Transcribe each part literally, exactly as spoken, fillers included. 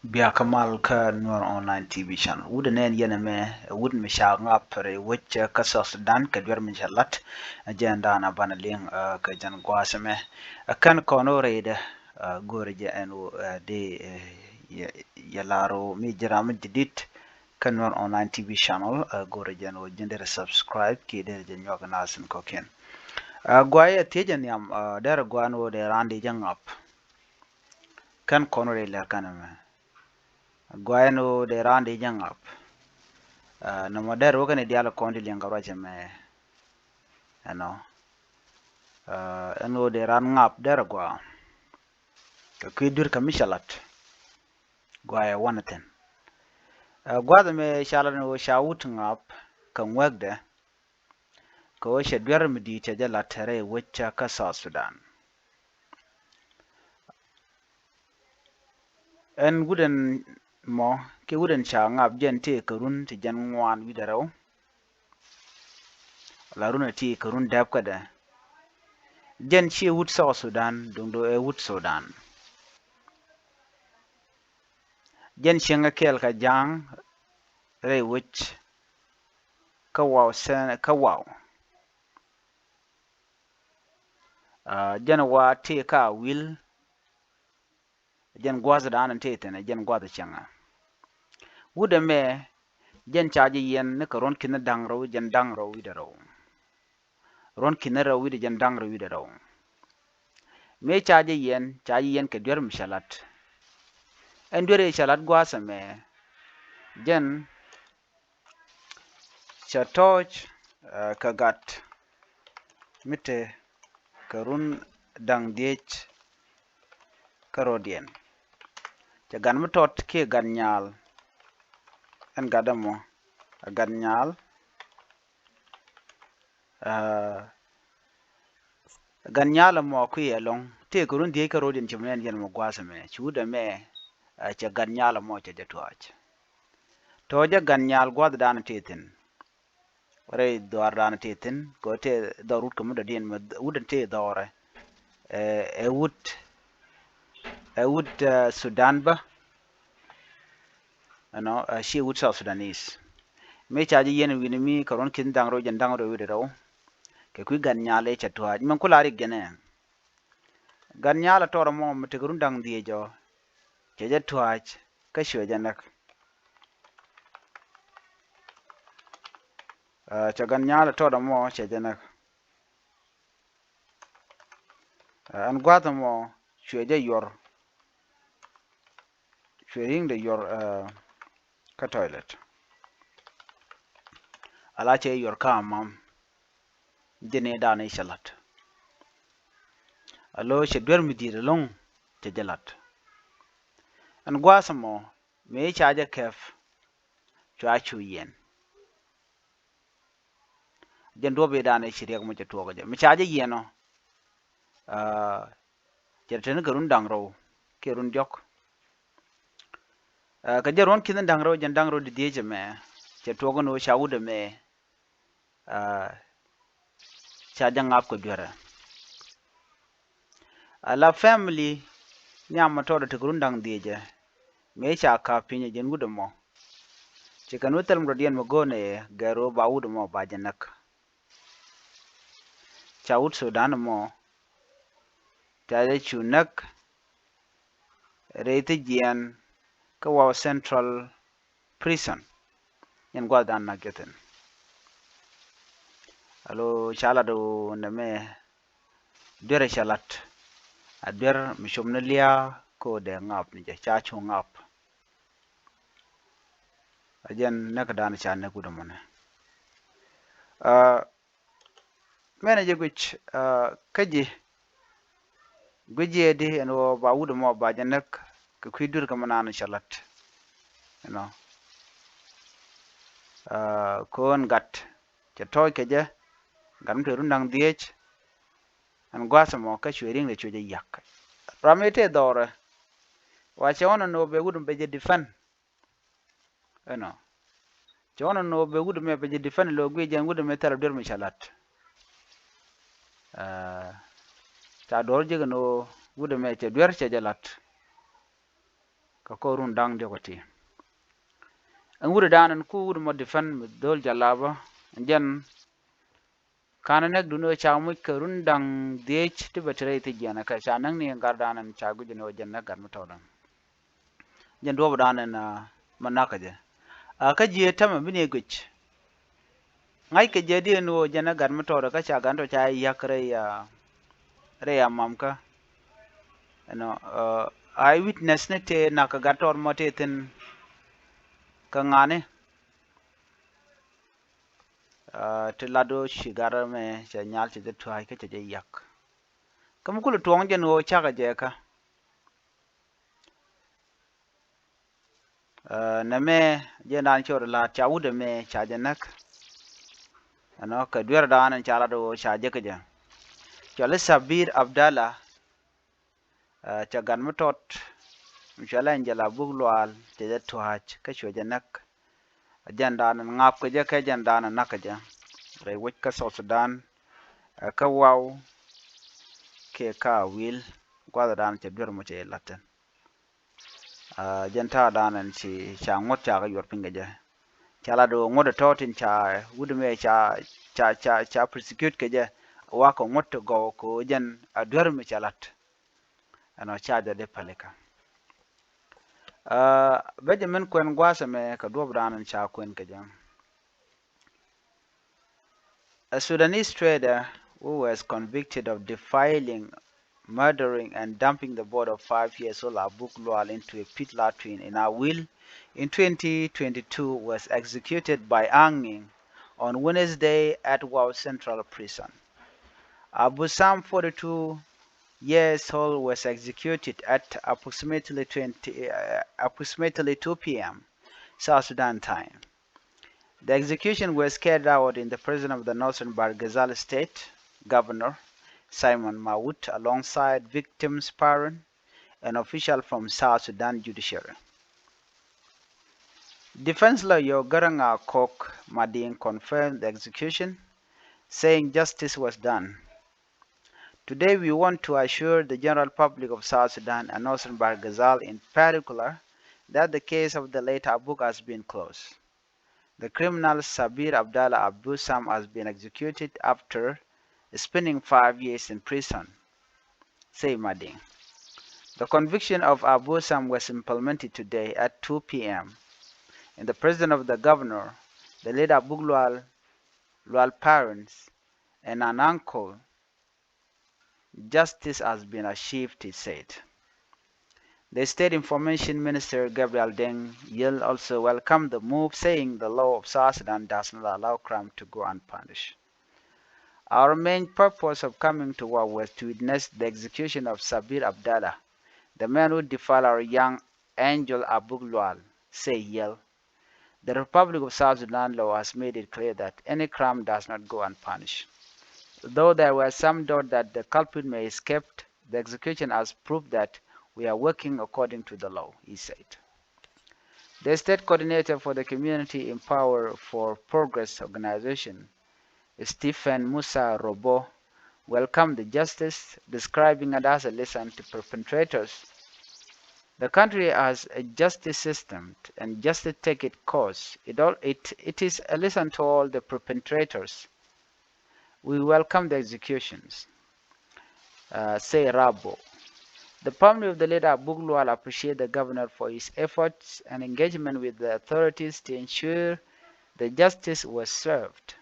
Biakä mal kä Nuer Online T V channel. Wut nɛn yɛn ɛmɛ, wut mi ca ŋap rɛy wec kä South Sudan kɛ duer mi ca lat. Jɛn da̱a̱n a banɛ liŋ kä jɛn gua̱a̱th ɛmɛ. Kɛn kɔn wä rɛydɛ, go̱rɛ jɛ ɛn wä di yɛ lar wä mi ji̱ ram mi jadid kä Nuer Online T V channel. Go̱rɛ jɛ ɛn wä ji̱n derɛ subscribe kiɛ derɛ jɛ nyuak nath in kɔ̱kiɛn. Gua̱a̱th ɛ thiecɛ nhiam, derɛ gua̱a̱th ɛn wä dee raan di jɛ ŋap. Kɛn kɔn wä rɛy lɛr kɛn ɛmɛ. Gua̱a̱th ɛn ɣöö dee raan di jɛ ŋap. Nɔmɔ dɛr wä kɛn i̱ diaal kɔn di liɛŋ kɛ ruac ɛmɛ. Ɛnɔ ɛn ɣöö dee raan ŋap dɛr a gua̱a̱ kɛ kui̱ duer kɛ mi cɛ lat. Gua̱a̱ ɛ wanɛ thi̱n. Gua̱a̱th ɛmɛ ca lat ɛn ɣöö ca wut ŋap kɛ ŋuɛkdɛ. Kɛ ɣöö cɛ duer mi di̱i̱t cɛ jɛ lat rɛy wec kä South Sudan. Ɛn wut ɛn mɔ kiɛ wut ɛn ca ŋap jɛn tëë kɛ run ti jɛn ŋuan wi̱cdɛ rɛw. La run ɛ tëë kɛ run dɛp kädɛ. Jɛn ciɛ wut South Sudan duŋdu ɛ wut Sudan. Jɛn cieŋɛ kɛɛl kɛ ja̱a̱ŋ rɛy wec kä waw sɛn kä waw. Jɛn wa tëë ka wil. Jɛn gua̱th dan tëë thi̱n jɛn gua̱th cieŋɛ. Wut ɛmɛ jɛn ca jɛ yɛn ni kɛ ruɔ̱n ki̱n da̱ŋ rɛw jɛn da̱ŋ rɛw wi̱cdɛ rɛw. Ruɔ̱n ki̱n rɛw wi̱cdɛ jɛn da̱ŋ rɛw wi̱cdɛ rɛw. Mëë ca jɛ yɛn ca jɛ yɛn kɛ duer mi cɛ lat. Ɛn duer ëë cɛ lat gua̱a̱th ɛmɛ jɛn cɛ tɔ̱ɔ̱c kɛ gat mi te kɛ run da̱ŋ dhieec kä rɔ̱diɛn. Cɛ gat mi tɔt kiɛ gat nyaal. Ɛn gat ɛmɔ ɛ gat nyaal. Gat nyaal ɛmɔ kui̱ ɛlɔ̱ŋ tëë kɛ run dhieec kä rɔ̱diɛn ci mi ɛn yɛn mɔ gua̱a̱th ɛmɛ ci wut ɛmɛ. Cɛ gat nyaal ɛmɔ cɛ jɛ tua̱a̱c. Tɔ̱ jɛ gat nyaal gua̱a̱th dan tëë thi̱n. Rɛy dhɔaar dan tëë thi̱n kɛ tëë dhɔr wut kɛ mi dɔ̱diɛn mɛ wut tëë dhɔrɛ. Ɛ wut ɛ wut Sudan bä. Ɛnɔ ɛ ciɛ wut South Sudanese. Mëë ca jɛ yɛn wi̱ni mi kɛ ruɔ̱n ki̱n da̱ŋ rɛw jɛn da̱ŋ rɛw wi̱dɛ rɛw. Kɛ kui̱ gat nyaal ëë cɛ tua̱a̱c mɛn kula rik jɛnɛ. Gat nyaal a tɔrɔ mɔ mi tekɛ run da̱ŋ dhieec ɔ cɛ jɛ tua̱a̱c kä cuɛ jɛ näk. Cɛ gat nyaal a tɔrɔ mɔ cɛ jɛ näk. Ɛn gua̱th mɔ cuɛ jɛ yuɔr. Cuɛ ri̱ŋdɛ yuɔr kä toilet. Ala cɛ yuɔr kä amam. Jɛ ni dan i̱ cɛ lat. Alo cɛ duer mi di̱i̱t ɛlɔ̱ŋ cɛ jɛ lat. Ɛn gua̱a̱th ɛmɔ mëë ca jɛ kɛp. Cua cu yɛn. Jɛn duɔ̱p i̱ dan i̱ ci riɛk mɔ cɛ tuɔɔk jɛ mi ca jɛ yɛn ɔ. Cɛ teni kɛ run da̱ŋ rɛw kiɛ run diɔ̱k. Kɛ jɛ ruɔ̱n ki̱n da̱ŋ rɛw jɛn da̱ŋ rɛw di dhieec ɛmɛ cɛ tuɔɔk ni wä ca wut ɛmɛ. Ca jɛ ŋap kɛ duerɛ. Ala family nhiam mɛ tɔɔdɛ tekɛ run da̱ŋ dhiecɛ. Mëë ca ka̱p piny ɛ jɛn wut ɛmɔ. Ci kɛn wä thil mɛ rɔ̱diɛn mɛ go̱o̱nɛ gɛr wä ba wut ɛmɔ ba jɛ näk. Ca wut Sudan ɛmɔ. Ca jɛ cu näk. Rɛy thi jiɛn kä waw Central Prison. Yɛn gua̱th dan nak jɛ thi̱n. Alo ca lat wä nɛmɛ. Duer cɛ lat a duer mi com ni liaa ko dee ŋap ni jɛ ca cu ŋap. A jɛn näk dan ca näk wut ɛmɔnɛ. Mɛnɛ jɛ guic kä ji̱ guic jiɛ di ɛn ɣöö ba wut ɛmɔ ba jɛ näk kɛ kui̱ duer kä mi naan cɛ lat. Ɛnɔ ko̱n gat cɛ tɔɔc kɛ jɛ gat mi te run da̱ŋ dhiec. Ɛn gua̱a̱th ɛmɔ kä cuɛ ri̱ŋ lɛ cuɛ jɛ yak. Ram mi te dhɔrɛ wa cɛ ɣɔn ɛn ɣöö bɛ wut ɛmɔ bɛ jɛ defend. Ɛnɔ cɛ ɣɔn ɛn ɣöö bɛ wut ɛmɛ bɛ jɛ defend lɛ ɣöö guic jɛn wut ɛmɛ thil a duer mi cɛ lat. Ca duɔ̱ɔ̱r jek ɛn ɣöö wut ɛmɛ cɛ duer cɛ jɛ lat. kɛ kɔr run da̱ŋ diɔ̱k kä ti. Ɛn wut ɛ da̱a̱n ɛn ku wut mɔ defend mi dho̱l jalabä, ɛn jɛn ka̱n ɛ näk duni ɣöö ca muc kɛ run da̱ŋ dhiec ti bɛ ti rɛy thiec jiɛn ɛ kɛ ca näk ni ɛn gat da̱a̱n ɛn ca guic ɛn ɣöö jɛn näk gat mi tɔ̱ da̱a̱n. Jɛn duɔ̱ɔ̱p da̱a̱n ɛn, ah, mɛ na̱k kä jɛ. Ah, kä ji̱ tämɛ bi ni guic. Ŋa̱ckɛ jɛ diɛn ɣöö jɛn ɛ gat mi tɔɔrɛ kä ca gat tɔ ca yäk rɛy, ah, rɛy amam kä. Ɛnɔ, ah, eye witness ni tëë na̱k kɛ gat tɔɔr mɔ tëë thi̱n kɛ ŋa̱ni. Ah, ti lat ɣöö ci gat mɛ cɛ nyal cɛ jɛ tua̱a̱c kä cɛ jɛ yäk. Kä mi kulɛ tuɔ̱ɔ̱ŋ jɛn ɣöö cakɛ jɛ kä. Ah, nɛmɛ jɛn daan cɔɔr la̱a̱t ca wut ɛmɛ ca jɛ näk. Ɛnɔ kɛ duer daan ɛn ca lat ɣöö ca jɛ kä jɛ. Cɔali Sabir Abdallah, ah, cɛ gat mi tɔt mi cɔali Angel Abuk Lual cɛ jɛ tua̱a̱c kä cuɛ jɛ näk. Ɛ jɛn daan ɛn ŋa̱p kɛ jɛ kɛ jɛn daan ɛn näk kɛ jɛ rɛy wec kä South Sudan, ah, kä Waw kiɛ kä Awil gua̱th daan cɛ duer mɔ cɛ jɛ la̱t thi̱n. Ah, jɛn ta̱a̱ da̱a̱n ɛn ci ca ŋuɔ̱t ca kɛ yuɔr piny kɛ jɛ. Ca lat ɣöö ŋuɔ̱t ɛ tɔ̱ tin ca wut ɛmɛ ca, ca, ca, ca prosecute kɛ jɛ. Wakɛ ŋuɔ̱t ti gɔw kɛ ɣöö jɛn a duer mi ca lat. Ɛnɔ ca jɛ dee pälikä. Ah, Benjamin kuɛn gua̱a̱th ɛmɛ kɛ duɔ̱ɔ̱p da̱a̱n ɛn ca kuɛn kɛ jɛ. A Sudanese trader who was convicted of defiling, murdering, and dumping the body of five years old Abuk Lual into a pit latrine in Awil in twenty twenty-two was executed by hanging on Wednesday at Wau Central Prison. Abu Sam, forty-two years old, was executed at approximately twenty, uh, approximately two p.m. South Sudan time. The execution was carried out in the presence of the Northern Bahr el Ghazal State Governor Simon Mawut alongside victims' parents and officials from South Sudan judiciary. Defense lawyer Garang Akok Mading confirmed the execution, saying justice was done. Today we want to assure the general public of South Sudan and Northern Bahr el Ghazal in particular that the case of the late Abuk has been closed. The criminal Sabir Abdallah Abu Sam has been executed after spending five years in prison, said Mading. The conviction of Abu Sam was implemented today at two p.m. in the presence of the governor, the late Abuk Lual, Lual parents, and an uncle. Justice has been achieved, he said. The State Information Minister Gabriel Deng Yel also welcomed the move, saying the law of South Sudan does not allow crime to go unpunished. Our main purpose of coming to Wau was to witness the execution of Sabir Abdallah, the man who defiled our young Angel Abuk Lual, said Yel. The Republic of South Sudan law has made it clear that any crime does not go unpunished. Though there were some doubt that the culprit may escape, the execution has proved that we are working according to the law, he said. The state coordinator for the Community Empower for Progress organization, Stephen Musa Robo, welcomed the justice, describing it as a lesson to perpetrators. The country has a justice system, and justice take its course. It all, it, it is a lesson to all the perpetrators. We welcome the executions, uh, say Rabo. The family of the late Abuk Lual appreciate the governor for his efforts and engagement with the authorities to ensure the justice was served.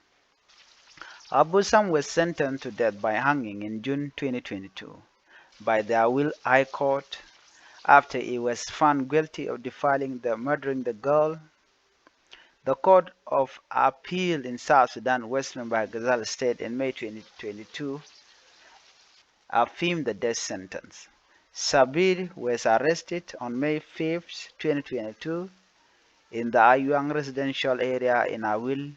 Abu Sam was sentenced to death by hanging in June twenty twenty-two by the Awil High Court after he was found guilty of defiling the murdering the girl. The Court of Appeal in South Sudan, Western Bahr el Ghazal State, in May twenty twenty-two affirmed the death sentence. Sabir was arrested on May fifth, twenty twenty-two, in the Ayuang residential area in Awil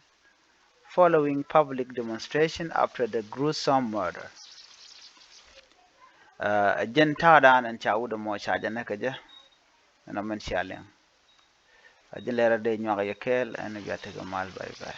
following public demonstration after the gruesome murder. Uh, jɛn ta̱a̱ da̱a̱n ɛn ca wut ɛmɔ ca jɛ näk kɛ jɛ ɛn ɔ mɛn cia liŋ. A jɛn lɛrɛ dee nyuak yɛ kɛɛl ɛn bia tekɛ mal, bye bye.